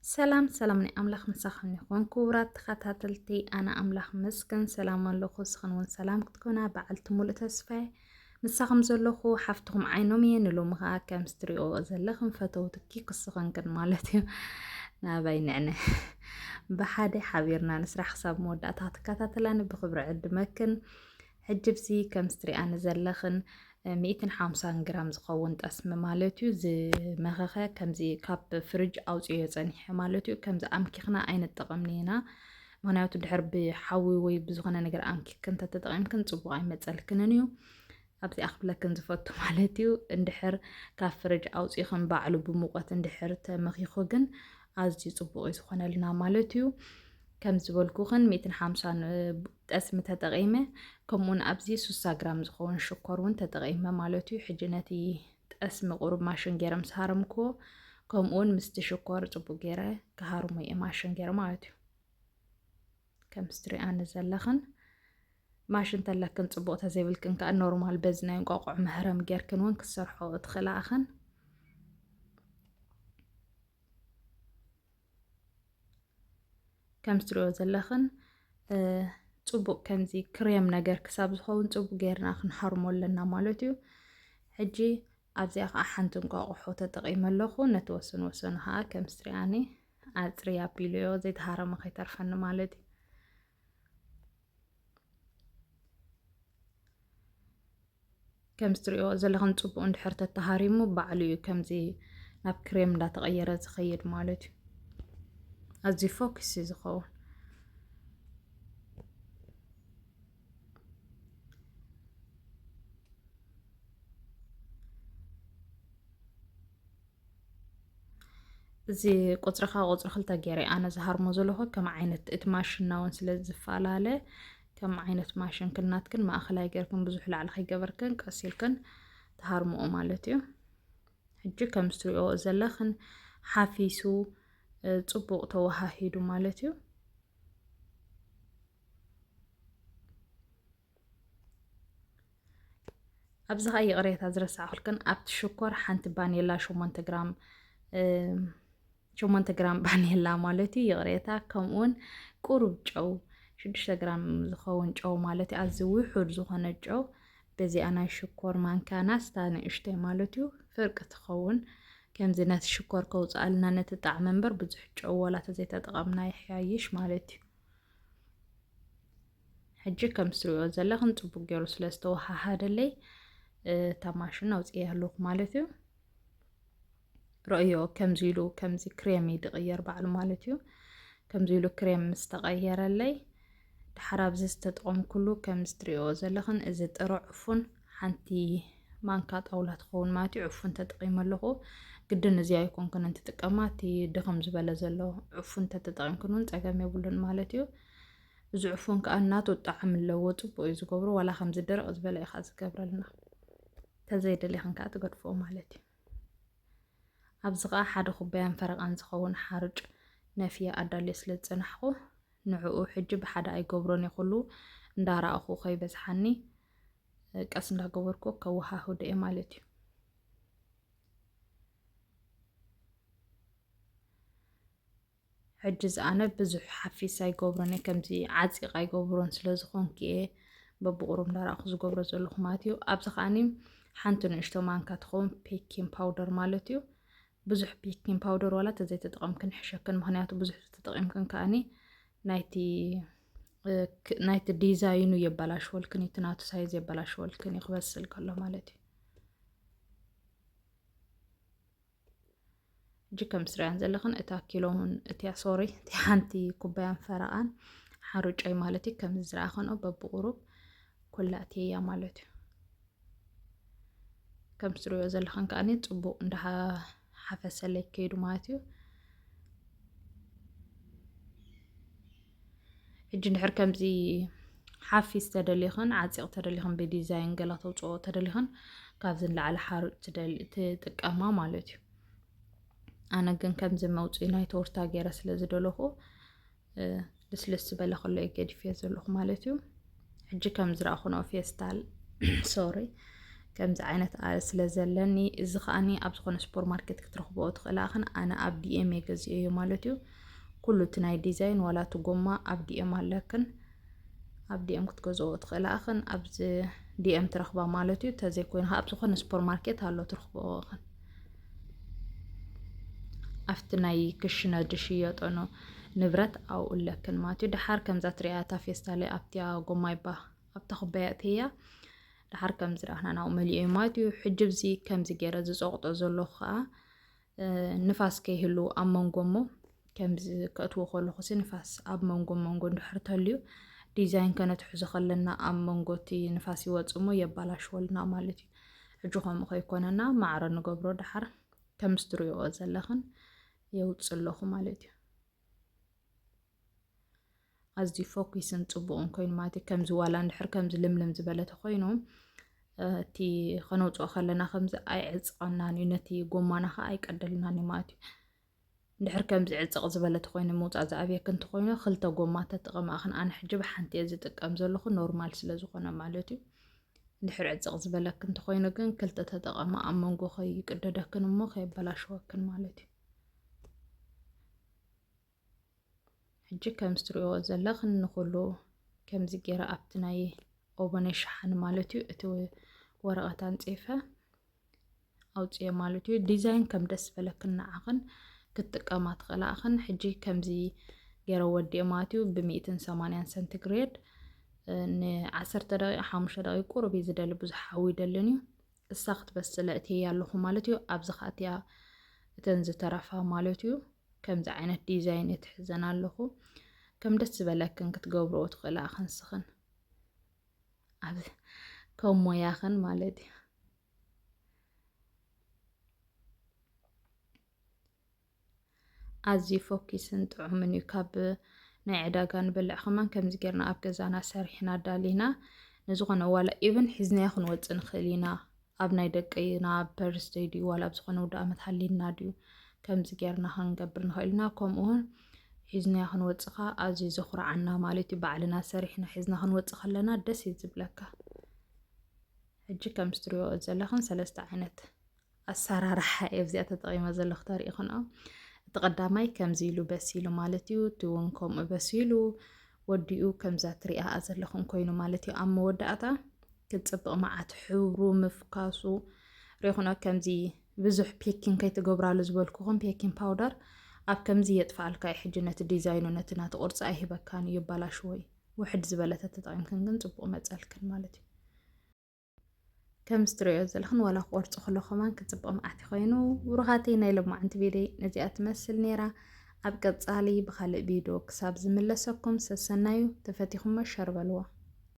ሰላም ሰላም ናይ ኣምላኽ ምሳኽን ይኹን። ክቡራት ተኸታተልቲ ኣነ ኣምላኽ መስገን ሰላም ኣለኹ። ንስኽን እውን ሰላም ክትኮና በዓልቲ ሙሉእ ተስፋ እየ። ምሳኹም ዘለኹ ሓፍትኹም ዓይኖም እየ። ንሎሚ ኸዓ ከም ስትሪኦ ዘለኽን ፈተውትኪ ክስኽንክን ማለት እዩ። ናባይ ንዕነ ብሓደ ሓቢርና ንስራሕ ክሳብ መወዳእታ ክትከታተላኒ ብኽብሪ ዕድመክን። ሕጂ ብዚ ከም ስትሪኣኒ ዘለኽን ሚእትን ሓምሳን ግራም ዝኸውን ጠስሚ ማለት እዩ። ዝመኸኸ ከምዚ ካብ ፍርጅ ኣውፅዮ ፀኒሐ ማለት እዩ። ከምዚ ኣምኪኽና ኣይንጠቐምን ኢና። ምኽንያቱ ድሕር ብሓዊ ወይ ብዝኾነ ነገር ኣምኪኽን እንተተጠቒምክን ፅቡቕ ኣይመፀልክንን እዩ። ኣብዚ ኣኽብለክን ዝፈቱ ማለት እዩ። እንድሕር ካብ ፍርጅ ኣውፂኽን ባዕሉ ብሙቐት እንድሕር ተመኺኹ ግን ኣዝዩ ፅቡቕ እዩ ዝኾነልና ማለት እዩ። ከም ዝበልኩኽን ሚእትን ሓምሳን ጠስሚ ተጠቒመ፣ ከምኡውን ኣብዚ ሱሳ ግራም ዝኸውን ሽኮር እውን ተጠቒመ ማለት እዩ። ሕጂ ነቲ ጠስሚ ቁሩብ ማሽን ገይረ ምስ ሃረምክዎ፣ ከምኡውን ምስቲ ሽኮር ጽቡቕ ገይረ ክሃርሞ እየ ማሽን ገይረ ማለት እዩ። ከም ስትሪኣኒ ዘለኽን ማሽን ተለክን ጽቡቕ ተዘይብልክን ከኣ ኖርማል በዚ ናይ እንቋቑሖ መህረም ጌርክን እውን ክትሰርሖ ትኽእላ ኣኽን። ከም ትሪኦ ዘለኽን ጽቡቕ ከምዚ ክሬም ነገር ክሳብ ዝኸውን ጽቡቕ ጌርና ክንሃርሞ ኣለና ማለት እዩ። ሕጂ ኣብዚኣ ከዓ ሓንቲ እንቋቑሖ ተጠቒመ ኣለኹ። ነቲ ወሰን ወሰኑ ከዓ ከም ስትሪኣኒ ኣጽሪ ኣቢሉዮ ዘይተሃረመ ከይተርፈኒ ማለት እዩ። ከም ስትሪኦ ዘለኽን ጽቡቕ እንድሕር ተተሃሪሙ ባዕሉ እዩ ከምዚ ናብ ክሬም እንዳተቐየረ ዝኸይድ ማለት እዩ። ኣዝዩ ፎክስ እዩ ዝኸውን። እዚ ቁፅሪ ካብ ቁፅሪ ክልተ ገይረ ኣነ ዝሃርሞ ዘለኹ ከም ዓይነት እቲ ማሽንና እውን ስለ ዝፈላለ ከም ዓይነት ማሽን ክናትክን ማእኸላይ ገይርክን ብዙሕ ላዕሊ ከይገበርክን ቀስ ኢልክን ትሃርምኦ ማለት እዩ። ሕጂ ከም እትሪኦ ዘለኽን ሓፊሱ ጽቡቕ ተወሃሂዱ ማለት እዩ። ኣብዚ ኸዓ ይቕሬታ ዝረሳዕኩልክን ኣብቲ ሽኮር ሓንቲ ባኔላ ሸሞንተ ግራም ሸሞንተ ግራም ባኔላ ማለት እዩ። ይቕሬታ ከምኡውን ቁሩብ ጨው ሽዱሽተ ግራም ዝኸውን ጨው ማለት እዩ። ኣዚ ውሑድ ዝኾነ ጨው በዚኣ ናይ ሽኮር ማንካ ናስታ ንእሽተይ ማለት እዩ ፍርቂ ትኸውን። ከምዚ ነቲ ሽኮር ከውፅኣልና ነቲ ጣዕሚ እምበር ብዙሕ ጨው ዋላ ተዘይተጠቐምና ይሓይሽ ማለት እዩ። ሕጂ ከም እትሪኦ ዘለኽን ጽቡቅ ገይሩ ስለ ዝተወሃሃደለይ እታ ማሽን ኣውፅኤ ኣለኹ ማለት እዩ። ረእዮ ከምዚ ኢሉ ከምዚ ክሬም እዩ ዝቕየር ባዕሉ ማለት እዩ። ከምዚ ኢሉ ክሬም ምስ ተቐየረለይ ድሓር ኣብዚ ዝተጠቐምኩሉ ከም እትሪኦ ዘለኽን እዚ ጥረ ዕፉን ሓንቲ ማንካ ጣውላ ትኸውን ማለት እዩ። ዕፉን ተጠቒመ ኣለኹ። ግድን እዚ ኣይኮንኩን እንትጥቀማ እቲ ድኽም ዝበለ ዘሎ ዕፉን ተተጠቒምክን እውን ጸገም የብሉን ማለት እዩ። እዚ ዕፉን ከዓ እናቱ ጣዕሚ ኣለዎ፣ ጽቡቕ እዩ ዝገብሮ። ዋላ ከምዚ ድርቕ ዝበለ እዩ ከዓ ዝገብረልና። ተዘይደሊኽን ከዓ ትገድፍኦ ማለት እዩ። ኣብዚ ከዓ ሓደ ኩባያን ፈረቓን ዝኸውን ሓርጭ ነፍየ ኣዳልየ ስለ ዝጸናሕኩ ንዕኡ ሕጂ ብሓደ ኣይገብሮን እየ። ኩሉ እንዳረኣኹ ከይበዝሓኒ ቀስ እንዳገበርኩ ከወሃህዶ እየ ማለት እዩ። ሕጂ እዚ ኣነ ብዙሕ ሓፊስ ኣይገብሮን እየ፣ ከምዚ ዓፂቕ ኣይገብሮን ስለ ዝኾንኩ እየ በብቑሩብ እንዳረኣኹ ዝገብሮ ዘለኹ ማለት እዩ። ኣብዚ ከዓኒ ሓንቲ ንእሽቶ ማንካ ትኸውን ቤኪንግ ፓውደር ማለት እዩ። ብዙሕ ቤኪንግ ፓውደር ዋላ ተዘይተጠቐምክን ይሕሸክን፣ ምኽንያቱ ብዙሕ ተጠቒምክን ከዓኒ ናይቲ እ፣ ክ- ናይቲ ዲዛይኑ የበላሽወልክን እዩ፣ እቲ ናቱ ሳይዝ የበላሽወልክን እዩ ክበስል ከሎ ማለት እዩ። ሕጂ ከም ዝሪኣን ዘለኽን እታ ኪሎን እቲያ ሶሪ እቲ ሓንቲ ኩባያን ፈረቓን ሓሩጨይ ማለት እዩ። ከምዚ ዝረኣኽንኦ በብቁሩብ ኩላ እትየያ ማለት እዩ። ከም ትሪኦ ዘለኽን ከዓኒ ጽቡቕ እንዳሓፈሰለይ ከይዱ ማለት እዩ። ሕጂ እንድሕር ከምዚ ሓፊስ ተደሊኽን ዓፂቕ ተደሊኽን ብዲዛይን ገለ ተውፅኦ ተደሊኽን ካብዚ ንላዕሊ ሓሩጭ ትደል- ትጥቀማ ማለት እዩ። ኣነ ግን ከምዚ መውፅኢ ናይ ቶርታ ገይረ ስለ ዝደለኹ እ፣ ልስልስ ዝበለ ከሎ እየ ገዲፈዮ ዘለኹ ማለት እዩ። ሕጂ ከም ዝረኣኹንኦ ፌስታል ሶሪ ከምዚ ዓይነት ኣለ ስለ ዘለኒ፣ እዚ ከኣኒ ኣብ ዝኾነ ሱፐር ማርኬት ክትረኽብኦ ትኽእላ ኣኽን። ኣነ ኣብ ዲኤም እየ ገዚኦዮ ማለት እዩ። ኩሉ እቲ ናይ ዲዛይን ዋላ እቲ ጎማ ኣብ ዲኤም ኣለክን። ኣብ ዲኤም ክትገዝኦ ትኽእላ ኣኽን። ኣብዚ ዲኤም ትረኽባ ማለት እዩ። ተዘይኮይኑ ኣብ ዝኾነ ሱፐር ማርኬት ኣሎ ትረኽብኦ ኣኽን። ኣብቲ ናይ ክሽነ ድሽየጦ ንብረት ኣብኡ ኣለክን ማለት እዩ። ደሓር ከምዛ ትሪኣታ ፌስታለይ ኣብቲያ ጎማ ይባ ኣብታ ኩባያ እትያ። ደሓር ከምዚ ዳሕና ናብኡ መሊኦ እዩ ማለት እዩ። ሕጂ ብዚ ከምዚ ገይረ ዝፀቕጦ ዘለኹ ከዓ ንፋስ ከይህሉ ኣብ መንጎ እሞ ከምዚ ከእትዎ ከለኹ ሲ ንፋስ ኣብ መንጎ መንጎ እንድሕር ተልዩ ዲዛይን ከነትሕዞ ከለና ኣብ መንጎ እቲ ንፋስ ይወፅእ እሞ የባላሽወልና ማለት እዩ። ሕጂ ከምኡ ከይኮነና ማዕረ ንገብሮ ደሓር ከም ዝትሪኦ ዘለኽን የውፅእ ኣለኹ ማለት እዩ። ኣዝዩ ፎኪስን ጽቡቕን ኮይኑ ማለት እዩ። ከምዚ ዋላ እንድሕር ከምዚ ልምልም ዝበለ ተኮይኑ እቲ ከነውፅኦ ከለና ከምዚ ኣይዕፅቐናን እዩ፣ ነቲ ጎማና ከዓ ኣይቀደልናን እዩ ማለት እዩ። እንድሕር ከምዚ ዕፅቕ ዝበለ ተኮይኑ ምውፃእ ዝኣብየክ እንተኮይኑ ክልተ ጎማ ተጠቐማ ኣኽን። ኣነ ሕጂ ብሓንቲ እየ ዝጥቀም ዘለኹ ኖርማል ስለ ዝኾነ ማለት እዩ። እንድሕር ዕፅቕ ዝበለክ እንተኮይኑ ግን ክልተ ተጠቐማ ኣብ መንጎ ከይቅደደክን እሞ ከየበላሽወክን ማለት እዩ። ሕጂ ከም ዝትሪእዎ ዘለኽን ንኹሉ ከምዚ ገይረ ኣብቲ ናይ ኦቨነይ ሸሓኒ ማለት እዩ እቲ ወረቐት ኣንፂፈ ኣውፅኤ ማለት እዩ። ዲዛይን ከም ደስ ዝበለክን ንዓኽን ክትጥቀማ ትኽእላ ኣኽን። ሕጂ ከምዚ ገይረ ወዲኤ ማለት እዩ። ብሚእትን ሰማንያን ሰንቲግሬድ ንዓሰርተ ደቂቃ ሓሙሽተ ደቂቃ ቁሩብ እዩ ዝደሊ፣ ብዙሕ ሓዊ ይደልን እዩ። እሳ ክትበስል እትየ ኣለኹ ማለት እዩ። ኣብዚ ከዓ እቲያ እተን ዝተረፋ ማለት እዩ። ከምዚ ዓይነት ዲዛይን እየ ትሕዘን ኣለኹ። ከም ደስ ዝበለክን ክትገብርኦ ትኽእላ ኣኽን ስኽን ኣብ ከም ሞያኽን ማለት እዩ። ኣዝዩ ፎኪስን ጥዑምን እዩ። ካብ ናይ ዕዳጋ ንበልዕ ከማን ከምዚ ጌርና ኣብ ገዛና ሰሪሕና ዳሊና ንዝኾነ ዋላ ኢቭን ሒዝናዮ ክንወፅእ ንኽእል ኢና። ኣብ ናይ ደቅና በርስደይ ድዩ ዋላ ኣብ ዝኾነ ውደ ኣመት ሃሊና ድዩ ከምዚ ጌርና ክንገብር ንኽእል ኢና። ከምኡ እውን ሒዝናዮ ክንወፅእ ከዓ ኣዝዩ ዘኹርዓና ማለት እዩ። ባዕልና ሰሪሕና ሒዝና ክንወፅእ ከለና ደስ እዩ ዝብለካ። ሕጂ ከም ዝትሪኦ ዘለኽን ሰለስተ ዓይነት ኣሰራርሓ እየ ኣብዚኣ ተጠቒመ ዘለኹ ተሪእኽንኦ። እቲ ቀዳማይ ከምዚ ኢሉ በሲሉ ማለት እዩ። እቲ እውን ከምኡ በሲሉ ወዲኡ ከምዛ ትሪኣ ዘለኽን ኮይኑ ማለት እዩ። ኣብ መወዳእታ ክፅብቕ መዓት ሕብሩ ምፍካሱ ሪኹኖ ከምዚ ብዙሕ ፔኪን ከይትገብራሉ ዝበልኩኹም ፔኪን ፓውደር ኣብ ከምዚ የጥፍኣልካ እዩ። ሕጂ ነቲ ዲዛይኑ ነቲ ናቲ ቅርፂ ኣይህበካን እዩ፣ ይባላሽዎ እዩ። ውሕድ ዝበለ ተተጠቒምክን ግን ፅቡቕ መፀልክን ማለት እዩ። ከም ዝትሪኦ ዘለኽን ዋላ ክቆርፆ ከሎ ከማን ክፅብቕ መዓት ኮይኑ። ብሩኻተይ ናይ ሎማዓንቲ ቪድዮ ነዚኣ ትመስል ነይራ። ኣብ ቀፃሊ ብካልእ ቪድዮ ክሳብ ዝምለሰኩም ሰሰናዩ። ተፈቲኹሞ ሸር በልዋ።